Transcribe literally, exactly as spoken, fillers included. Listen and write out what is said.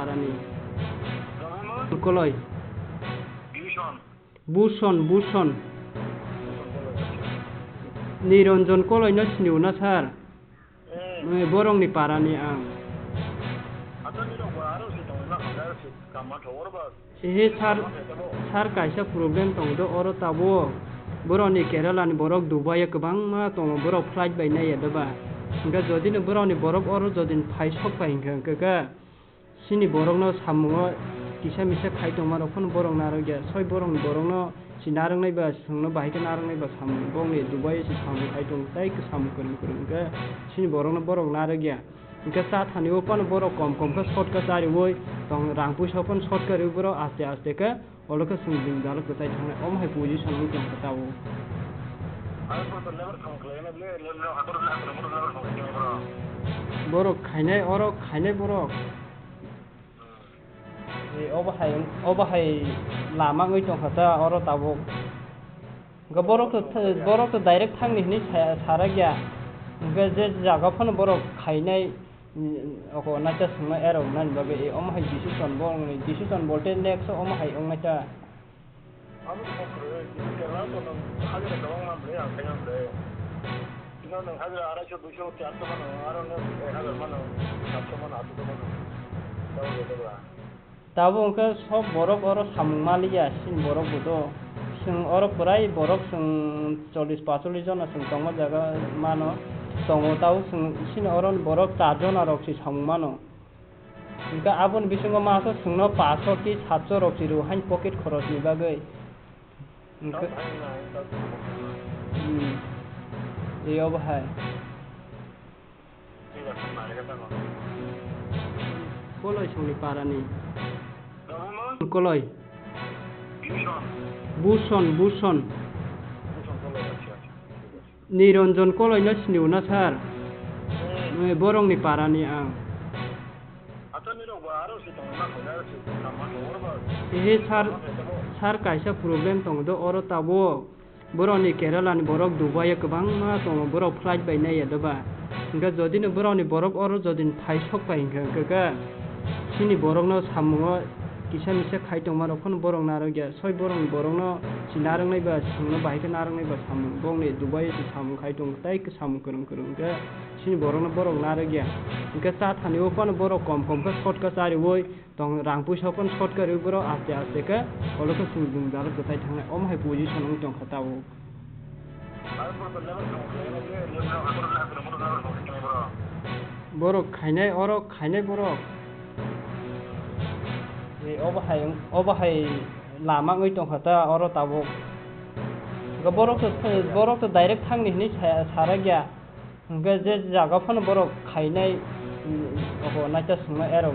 Parani. Koloi. Buson, Buson. Niranjan Koloi no siniu na sir? Eh, borokni parani ang. Ehe sir, sir kaisa problem tongo do oro tabuk. Borokni Kerala ni borok Dubai o kwbangma tongo, borok flight bai naiya doba. Hwnkhe jodi no borokni borok oro jodi phai sok pai hwnkhe, hwnkhe khe chini borokno samungo kisa misa khai tongma rok phano borok narwkya. Soi borokni borokno si narwknai ba, chwngno bahai khe narwknai ba samung. Bongni Dubai o se samung khai tongo, tei samung kwrwng kwrwng hwnkhe chini borokno borok narwkya. Hwnkhe cha thani o phano borok kom kom khe short khe chariui tong, rang puisa o phano short khe riui borok aste aste khe olo khe chwng jwngjalo kwchai thangnai. Omo hai position wng tong khe tabuk. Borok khainai, oro khainai borok. E, obo hai, obo hai lama wngwi tongkha ta oro tabuk. Hwnkhe borok to, borok to direct thangni hinwi sa-, sarakya. Hwnkhe je jaga phano borok khainai, mm, oko nacha swngna erok nani bagwi, e, omo hai decision bo wngni, decision bolte next o omo hai wngnai ta. Abo kok kwrwi, chini Kerala to nwng hajira kwbangma bwlai ang khaina bwlai. Chini nwng hajira arai so, dui so, char so mano, aro nwng ek hajar mano, sat so mano, aat so mano. Tabuk de ba. Tabuk hwnkhe sob borok oro samung maliya, chini borok bo do. Chwng oro kwrai borok chwng chollish pacholish jona chwng tongma jaga mano, tongo. Tabuk chwng chini oro borok char jona rok se samung mano. Hwnkhe aboni bisingo masa chwngno paso ki satso rok se rw hain pocket khorosni bagwi. Hwnkhe, hmm. E obo hai. Koloi songni parani. Koloi. Buson, Buson. Niranjan Koloi no siniu na sir? Eh, borokni parani ang. Ehe sir, sir kaisa problem tongo do oro tabuk. Borokni Kerala ni borok Dubai o kwbangma tongo, borok flight bai naiya doba. Hwnkhe jodi no borokni borok oro jodi phai sok pai hwnkhe, hwnkhe khe chini borokno samungo kisa misa khai tongma rok phano borok narwkya. Soi borokni borokno si narwknai ba, chwngno bahai khe narwknai ba samung. Bongni Dubai o se samung khai tongo, tei samung kwrwng kwrwng khe chini borokno borok narwkya. Hwnkhe cha thani o phano borok kom kom khe short khe chariui tong, rang puisa o phano short khe riui borok aste aste khe olo khe chwng jwngjalo kwchai thangnai. Omo hai position wng tongkha tabuk. Borok khainai, oro khainai borok. E, obo hai, obo hai lama wngwi tongkha ta oro tabuk. Hwnkhe borok to, borok to direct thangni hinwi sa-, sarakya. Hwnkhe je jaga phano borok khainai, mm, oko nacha swngno erok.